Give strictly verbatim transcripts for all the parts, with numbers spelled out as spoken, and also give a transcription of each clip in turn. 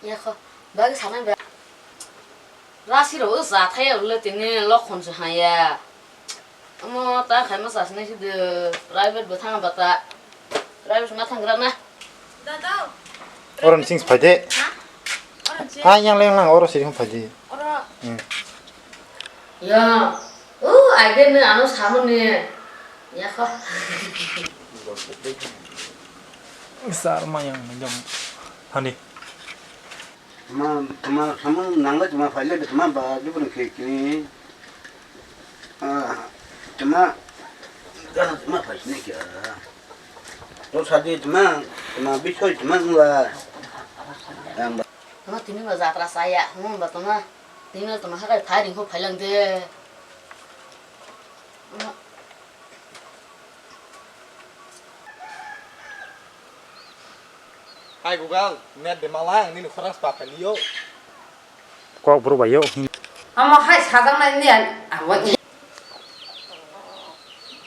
Yakho, bagwi sanai ba. Rasi ro sa thai le tini lokhon se haya. Amo ta khai ma sa sinai si de private bo thang ba ta. Private ma thang gra na. Dada. Oron sing phai de. Ha? Oron sing. Ah, yang leng lang oro siri phai de. Oro. Hmm. Ya. Oh, age ne ano samun ne. Yakho. Sar ma yang jam. Hani. Tama, tama, samung nangla tama faila de tama ba jubun ke kini. Ah, tama, tama faisne kya? To sadi tama, tama bisoi tama ngla. Yang ba. Tama tini ba jatra saya, mo ba tama, tini tama hakai firing ko failang de. Hai Google, net de malang nini khorang spa phaliyo. Kok bro bayo. Amo hai sajaknai ni abo.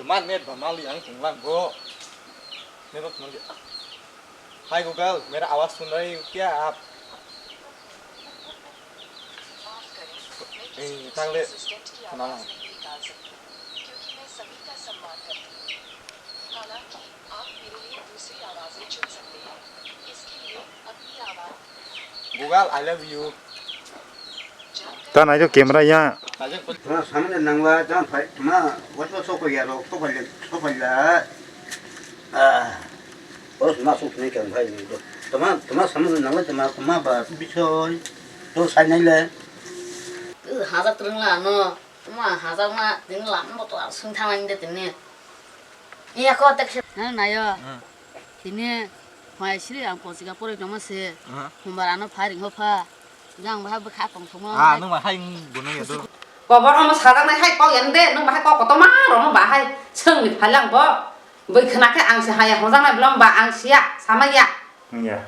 Tuma net ba mali ang tunglang bo. Net ba mali. Hai Google, mera awaz sun rahi ho kya aap? Eh, tang le. Tama. क्योंकि मैं सभी का सम्मान करती हूँ। हालांकि आप मेरे लिए दूसरी आवाजें चुन सकते हैं। इसके लिए अपनी आवाज Google, I love you. Ta nai to camera ya. Tama samung nangla, tama phai, tama wasu wasu ko ya ro, to phai, to phai la. Ah, os masuk ni kan phai ni to. Tama, tama samung nangla, tama, tama ba bisoi. To sai nai le. Hajak trengla no. Tama hajak ma tini lam bo to sung thang de tini. Iya ko tek se. Na nayo. Hmm. Tini mai sri ang posika pore toma se. Hmm. Humbar ano firing ho pha. Yang ba bwkha tong thuma. Ah, nung ma hai bune ya do. Kobor omo sajaknai hai kok yang de, nung ba hai kok kotorma rok no ba hai sengni phalang bo. Bwkhwna khe ang se haya hwnjaknai bolong ba ang siya, sama ya. Ya.